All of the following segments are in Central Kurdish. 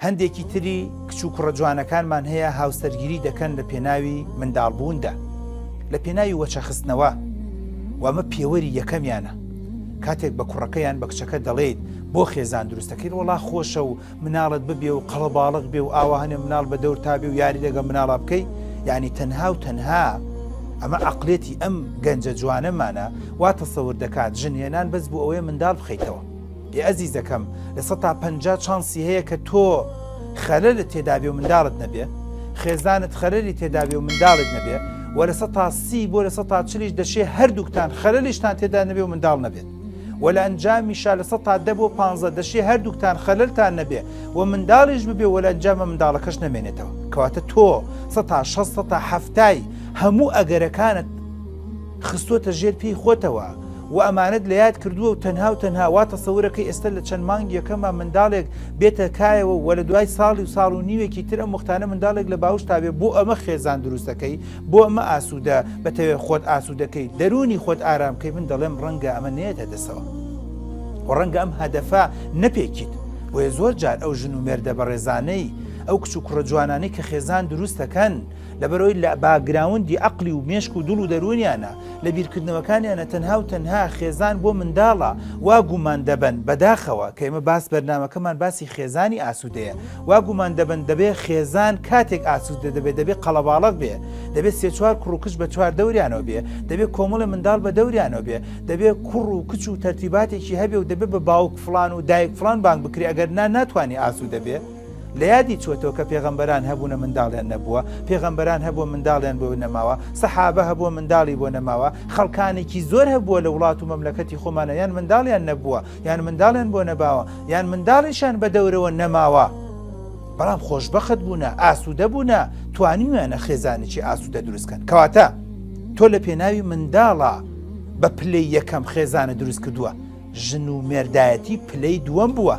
هەندێکی تری کچ و کوڕە جوانەکانمان هەیە هاوسەرگیری دەکەن لە پێناوی منداڵبووندا، لە پێناوی وەچەخستنەوە و ئەمە پێوەری یەکەمیانە. کاتێک بە کوڕەکە یان بە کچەکە دەڵێیت بۆ خێزان دروست دەکەیت وەڵا خۆشە و مناڵت ببێ و قەڵەباڵغ بێ و ئاوا هەنێ مناڵ بە دەور تا بێ و یاری لەگەڵ مناڵا بکەی یعنی تەنها و تەنها ئەمە عەقڵێتی ئەم گەنجە جوانەمانە وا تەسەور دەکات ژن هێنان بەس بۆ ئەوەیە منداڵ بخەیتەوە. ئێ ئەزیزەکەم 50% چانسی هەیە کە تۆ خەلەلت تێدابێ و منداڵت نەبێ خێزانت خەلەلی تێدابێ و منداڵت نەبێ و 30% بۆ 40% دەشێ هەردووکتان خەلەلیشتان تێدا نەبێ و منداڵ نەبێت و لە ئەنجامیشا 10% بۆ 15 دەشێ هەردووکتان خەلەلتان نەبێ و منداڵیش ببێ و لە ئەنجامە منداڵەکەش نەمێنێتەوە کەواتە تۆ 60% 70 هەموو ئەگەرەکانت خستۆتە ژێر پێی خۆتەوە و ئەمانەت لە یاد کردووە و تەنها و تەنها وا تەسەورەکەی ئێستا لە چەند مانگی یەکەما منداڵێک بێتە کایەوە و لە دوای ساڵی و ساڵ و نیوێکی تر ئەم وەختانە منداڵێک لە باوشتا بێ بۆ ئەمە خێزان دروستەکەی بۆ ئەمە ئاسوودە بەتەوێ خۆت ئاسوودەکەی دەروونی خۆت ئارام کەی من دەڵێم ڕەنگە ئەمە نەیەتە دەسەوە و ڕەنگە ئەم هەدەفە نەپێکیت بۆیە زۆر جار ئەو ژن و مێردە بەڕێزانەی ئەو کچ و کوڕە جوانانەی کە خێزان دروستەکەن لەبەرئەوەی لە باکگراوندی عەقڵی و مێشک و دڵ و دەروونیانە، لە بیرکردنەوەکانیانە تەنها و تەنها خێزان بۆ منداڵە، وا گومان دەبەن، بەداخەوە کە ئێمە باس بەرنامەکەمان باسی خێزانی ئاسوودەیە، وا گومان دەبەن دەبێ خێزان کاتێک ئاسوودە دەبێ دەبێ قەڵەباڵغ بێ، دەبێ سێ چوار کوڕ و کچ بە چوار دەوریانەوە بێ، دەبێ کۆمەڵێ منداڵ بە دەوریانەوە بێ، دەبێ کوڕ و کچ و تەرتیباتێکی هەبێ و دەبێ بە باوک فڵان و دایک فڵان بانگ بکرێ ئەگەر نا ناتوانێ ئاسوودە بێ. لە یادی چۆتەوە کە پێغەمبەران هەبوونە منداڵیان نەبووە، پێغەمبەران هەبووە منداڵیان بۆ نەماوە، سەحابە هەبووە منداڵی بۆ نەماوە، خەڵکانێکی زۆر هەبووە لە وڵات و مەملەکەتی خۆمانە یان منداڵیان نەبووە، یان منداڵیان بۆ نەباوە، یان منداڵیشیان بە دەورەوە نەماوە، بەڵام خۆشبەخت بوونە، ئاسوودە بوونە، توانیویانە خێزانێکی ئاسوودە دروست کەن. کەواتە تۆ لە پێناوی منداڵا بە پلەی یەکەم خێزانت دروست کردووە، ژن و مێردایەتی پلەی دووەم بووە.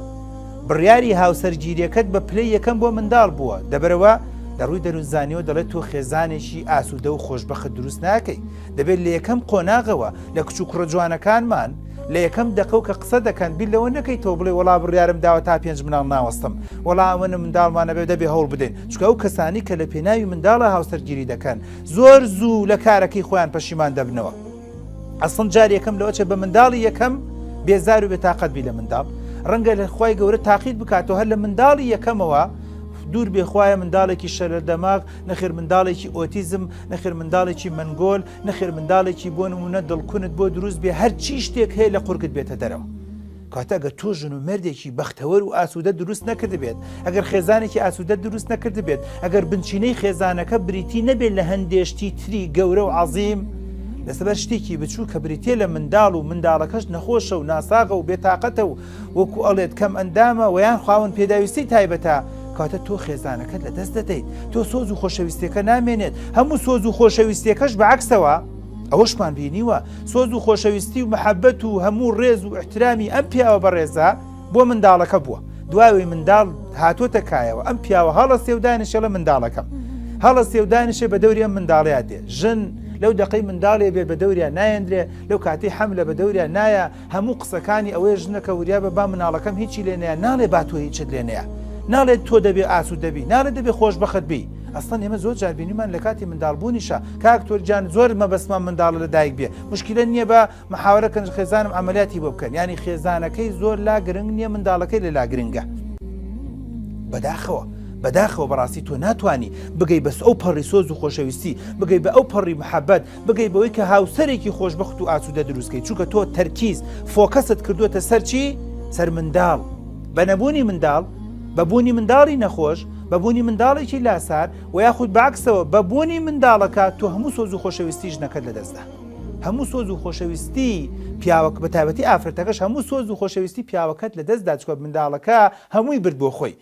بڕیاری هاوسەرگیریەکەت بە پلەی یەکەم بۆ منداڵ بووە. دەبەرەوە لە ڕووی دەروونزانیەوە دەڵێت تۆ خێزانێکی ئاسوودە و خۆشبەخت دروست ناکەی. دەبێت لە یەکەم قۆناغەوە لە کچ و کوڕە جوانەکانمان لە یەکەم دەقەو کە قسە دەکەن بیر لەوە نەکەیتەوە بڵێ وەڵا بڕیارم داوە تا پێنج مناڵ ناوەستم وەڵا ئەوەنە منداڵمان ئەبێ دەبێ هەوڵ بدەین چونکە ئەو کەسانی کە لە پێناوی منداڵە هاوسەرگیری دەکەن زۆر زوو لە کارەکەی خۆیان پەشیمان دەبنەوە. ئەسڵەن جار یەکەم لەوە چێ بە منداڵی یەکەم بێزار و بێتاقەت بی لە منداڵ ڕەنگە لە خوای گەورە تاقیت بکاتەوە هەر لە منداڵی یەکەمەوە دوور بێخوایە منداڵێکی شەلەل دەماغ نەخێر منداڵێکی ئۆتیزم نەخێر منداڵێکی مەنگۆل نەخێر منداڵێکی بۆ نمونە دڵکونت بۆ دروست بێ هەرچی شتێک هەیە لە قورگت بێتە دەرەوە کەواتە ئەگەر تۆ ژن و مێردێکی بەختەوەر و ئاسوودە دروست نەکردبێت، ئەگەر خێزانێکی ئاسوودەت دروست نەکردبێت، ئەگەر بنچینەی خێزانەکە بریتی نەبێت لە هەندێ شتی تری گەورە و عەزیم، لەسەر شتێکی بچووک کە بریتیە لە منداڵ و منداڵەکەش نەخۆشە و ناساغە و بێتاقەتە و وەکو ئەڵێت کەم ئەندامە وە یان خاوەن پێداویستی تایبەتە، کەواتە تۆ خێزانەکەت لەدەست دەدەیت، تۆ سۆز و خۆشەویستیەکە نامێنێت، هەموو سۆز و خۆشەویستیەکەش بە عەکسەوە، ئەوەشمان بینیوە سۆز و خۆشەویستی و محەبەت و هەموو ڕێز و ئیحترامی ئەم پیاوە بەڕێزە بۆ منداڵەکە بووە دوای منداڵ هاتۆتە کایەوە ئەم پیاوە هەڵەسێ و دانیشێڵە منداڵەکەم هەڵەسێ و دانیشێ بە دەوری ئەم منداڵەیە دێ ژن لەو دەقەی منداڵێ بێ بە دەوریان نایەندرێ لەو کاتی حەملە بە دەوریان نایە هەموو قسەکانی ئەوەیە ژنەکە وریابە با مناڵەکەم هیچی لێ نەیە ناڵێ با تۆ هیچت لێ نەیە ناڵێت تۆ دەبێ ئاسوودە بی ناڵێ دەبێ خۆشبەخت بی ئەسڵەن ئێمە زۆر جار بینیمان لە کاتی منداڵ بوونیشا کاک تۆر گیان زۆر مەبەستمان منداڵە لە دایک بێ مشکلە نییە بە محاوەرە کەن خێزانم عەمەلیاتی بۆ بکەن یانی خێزانەکەی زۆر لا گرنگ نییە منداڵەکەی لە لا گرنگە بەداخەوە بەداخەوە بەڕاستی تۆ ناتانی بگەی بەس ئەو پەڕی سۆز و خۆشەویستی بگەی بە ئەو پەڕی محەبەت بگەی بەوەی کە هاوسەرێکی خۆشبەخت و ئاسوودە دروست کەی چونکە تۆ تەرکیز focus ت کردووەتە سەر چی؟ سەر منداڵ بە نەبوونی منداڵ بە بوونی منداڵی نەخۆش بە بوونی منداڵێکی لاسار و یاخود بەعکسەوە بە بوونی منداڵەکە تۆ هەموو سۆز و خۆشەویستی ژنەکەت لەدەستدا هەموو سۆز و خۆشەویستی پیاوەک بە تایبەتی ئافرەتەکەش هەموو سۆز و خۆشەویستی پیاوەکەت لەدەستدا چونکە منداڵەکە هەمووی برد بۆ خۆی.